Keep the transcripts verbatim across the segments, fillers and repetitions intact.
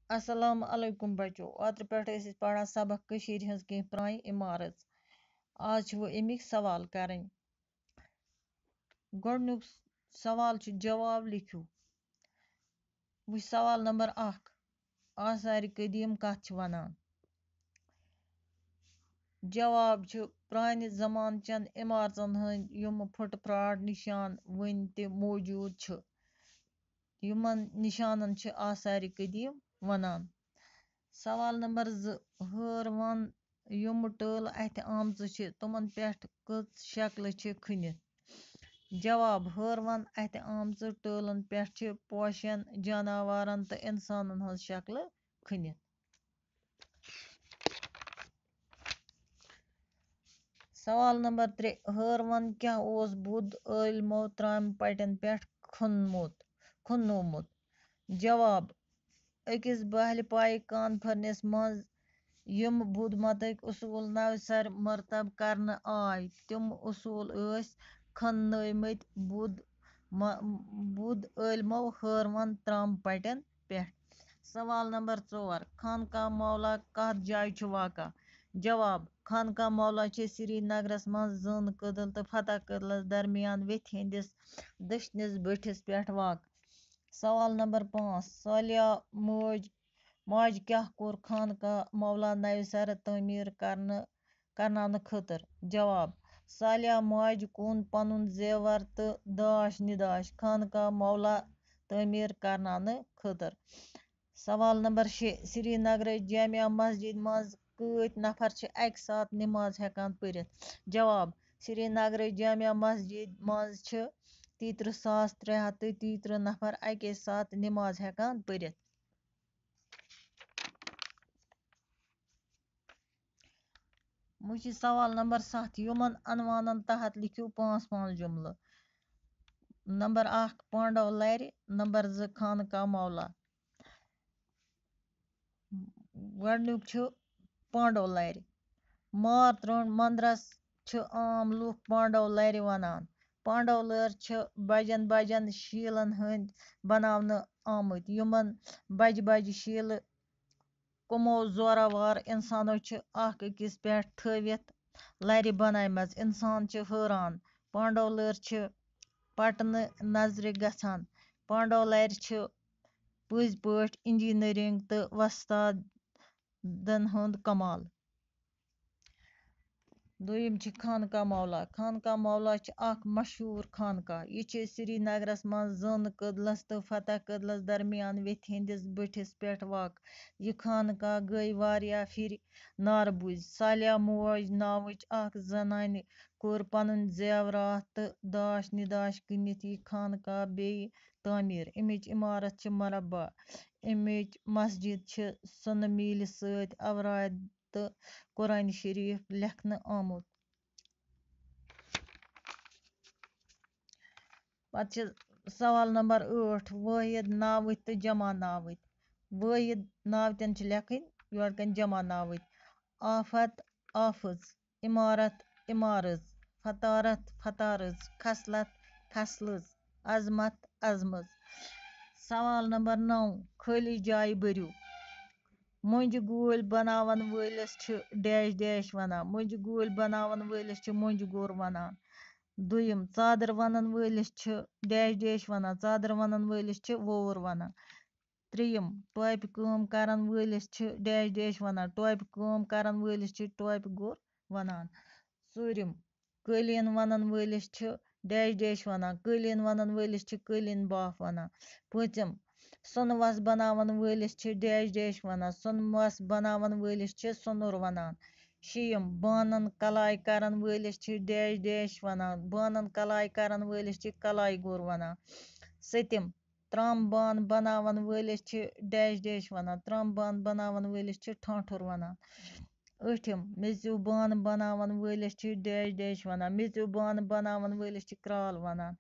السلام علیکم بچو، اوترٕ پٮ۪ٹھ ٲسۍ أسۍ پران سبق کٔشیٖرِ ہٕنٛز کینٛہہ پرٛانہِ عمارژ۔ آز چھِ وۄنۍ اَمِکۍ سوال کرٕنۍ۔ گۄڈٕنیُک سوال چھُ، جواب لیکھِو۔ وٕچھ سوال نمبر اکھ، آثارِ قدیٖم کَتھ چھِ وَنان؟ جواب چھُ، پرٛانہِ زمانہٕ چٮ۪ن عمارژن ہٕنٛدۍ یِم پھٕٹ پھراٹ نِشان وٕنہِ تہِ موجوٗد چھِ، یِمن نِشانن چھِ آثارِ قدیٖم وَنان۔ سوال نمبر زٕ، ہٲر وَن یِم ٹٲلہٕ اَتھِ آمژٕ چھِ، تِمَن پٮ۪ٹھ کٔژ شکلہٕ چھِ کھٔنِتھ؟ جواب، ہٲروَن اَتھِ آمژٕ ٹٲلَن پٮ۪ٹھ چھِ پوشَن، جاناوارَن تہٕ اِنسانَن ہٕنٛز شکلہٕ کھٔنِتھ۔ سوال نمبر ترٛےٚ، ہٲروَن کیٛاہ اوس بُدھ عٲلمو ترٛامہِ پٹٮ۪ن پٮ۪ٹھ کھوٚنمُت، کھوٚنومُت؟ جواب، أکِس بہلہِ پایہِ کانفرنس منٛز یِم بُدھ متٕکۍ اصوٗل نوِ سرٕ مرتب کرنہٕ آے، تِم اصوٗل ٲسۍ کھننٲومٕتۍ بُدھ م-، بُدھ عٲلمو ہٲروَن ترٛامہٕ پٹٮ۪ن پٮ۪ٹھ۔ سوال نمبر ژور، خانقاہ مولا کتھ جایہِ چھُ واقع؟ جواب، خانقاہ مولا چھِ سرینگرس منٛز زٲنہٕ کدل تہٕ فتح کدلس درمیان ویٚتھِ ہٕنٛدِس دٔچھنِس بٔٹھِس پٮ۪ٹھ واقع۔ سوال نمبر پانٛژھ، صالحہ موج، ماجہِ کیٛاہ کوٚر خانقاہ مولا نوِ سرٕ تعمیٖر کرنہٕ، کرناونہٕ خٲطرٕ؟ جواب، صالحہ ماجہِ کُن پنُن زیور تہٕ داش نداش خانقاہ مولا تعمیٖر کرناونہٕ خٲطرٕ۔ سوال نمبر شےٚ، سرینگرٕچ جامع مسجد منٛز کۭتۍ نفر چھِ اَکہِ ساتہٕ نماز ہٮ۪کان پٔرِتھ؟ جواب، سرینگرٕچ جامع مسجد منٛز چھِ تیٚیہِ ترٕٛہ ساس ترٛےٚ ہَتھ تہٕ تیٚیہِ ترٕٛہ نفر اَکے ساتہٕ نماز ہٮ۪کان پٔرِتھ۔ وۄنۍ چھِ سوال نمبر ستھ، یِمن عنوانن تحت لیکھِو پانٛژھ پانٛژھ جملہٕ۔ نمبر اکھ، پانڈو لرِ۔ نمبر زٕ، خانقاہ مولا۔ گۄڈٕنیُک چھُ پانڈو لرِ۔ مار ترٛوٚنٛڈ مندرس چھِ عام لوٗکھ پانڈو لرِ وَنان۔ پانڈو لٲر چھِ بجن بجن شیٖلن ہٕنٛدۍ بناونہٕ آمٕتۍ، یِمن بجہِ بجہِ شیٖلہٕ کمو زورٕ وار انسانو چھِ اکھ أکِس پٮ۪ٹھ تھٲوِتھ لرِ بنایمژ۔ انسان چھِ حٲران۔ پانڈو لٲر چھِ پٹنہٕ نظرِ گژھان۔ پانڈو لرِ چھِ پٔزۍ پٲٹھۍ انجینئرنگ تہٕ وۄستادن ہُنٛد کمال۔ دوٚیِم چھِ خانقاہ مولا۔ خانقاہ مولا چھِ اکھ مشہوٗر خانقاہ۔ یہِ چھِ سرینگرس منٛز زٲنہٕ کدلس تہٕ فتح کدلس درمیان ویٚتھِ ہٕنٛدِس بٔٹھِس پٮ۪ٹھ واقع۔ یہِ خانقاہ گٔے واریاہ پھِرِ نارٕ بُزۍ۔ صالحہ موج ناوٕچ اکھ زنانہِ کوٚر پنٕنۍ زیورات تہٕ داش نداش کٕنِتھ یہِ خانقاہ بیٚیہِ تعمیٖر۔ اَمِچ عمارت چھِ مربع۔ اَمِچ مسجد چھِ سۄنہٕ میٖلہِ سۭتۍ آورادِ تہٕ قرآن شریف لیکھنہٕ آمُت۔ پتہٕ چھِ سوال نمبر ٲٹھ، وٲحد ناوٕتۍ تہٕ جمع ناوٕتۍ۔ وٲحد ناوتٮ۪ن چھِ لیکھٕنۍ یورٕ کَنۍ جمع ناوٕتۍ۔ آفت، آفٕژ۔ عمارت، عمارٕژ۔ فطارت، فطارٕژ۔ خصلت، خصلٕژ۔ عظمت، عظمٕژ۔ سوال نمبر نَو، خٲلی جایہِ بٔرِو۔ مۄنجہِ گوٗلۍ بناون وٲلِس چھِ ڈیش ڈیش ونان۔ مۄنجہِ گوٗلۍ بناون وٲلِس چھِ مۄنجہِ گوٗر ونان۔ دوٚیِم، ژادر ونن وٲلِس چھِ ڈیش ڈیش ونان۔ ژادر ونن وٲلِس چھِ وووُر ونان۔ ترٛیٚیِم، ٹوپہِ کٲم کرن وٲلِس چھِ ڈیش ڈیش ونان۔ ٹوپہِ کٲم کرن وٲلِس چھِ ٹوپہِ گوٚر ونان۔ ژوٗرِم، قٲلیٖن ونن وٲلِس چھِ ڈیش ڈیش ونان۔ قٲلیٖن ونن وٲلِس چھِ قٲلیٖن باف ونان۔ پٲنٛژِم، سۄنہٕ وَس بناون وٲلِس چھِ ڈیش ڈیش ونان۔ سۄنہٕ وَس بناون وٲلِس چھِ سۄنُر ونان۔ شیٚیِم، بانن کلاے کرن وٲلِس چھِ ڈیش ڈیش ونان۔ بانن کلاے کرن وٲلِس چھِ کلاے گوٚر ونان۔ سٔتِم، ترٛامہٕ بانہٕ بناون وٲلِس چھِ ڈیش ڈیش ونان۔ ترٛامہٕ بانہٕ بناون وٲلِس چھِ ٹھانٛٹھُر ونان۔ ٲٹھِم، میٚژِو بانہٕ بناون وٲلِس چھِ ڈیش ڈیش ونان۔ میٚژِو بانہٕ بناون وٲلِس چھِ کرٛال ونان۔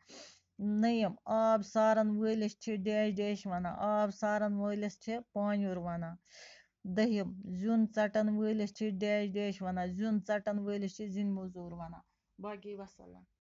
نٔیِم، آب سارن وٲلِس چھِ ڈیش ڈیش ونان۔ آب سارن وٲلِس چھِ پانیُر ونان۔ دٔہِم، زیُن ژٹن وٲلِس چھِ ڈیش ڈیش ونان۔ زیُن ژٹن وٲلِس چھِ زِنۍ موٚزوٗر ونان۔ باقی وسلام۔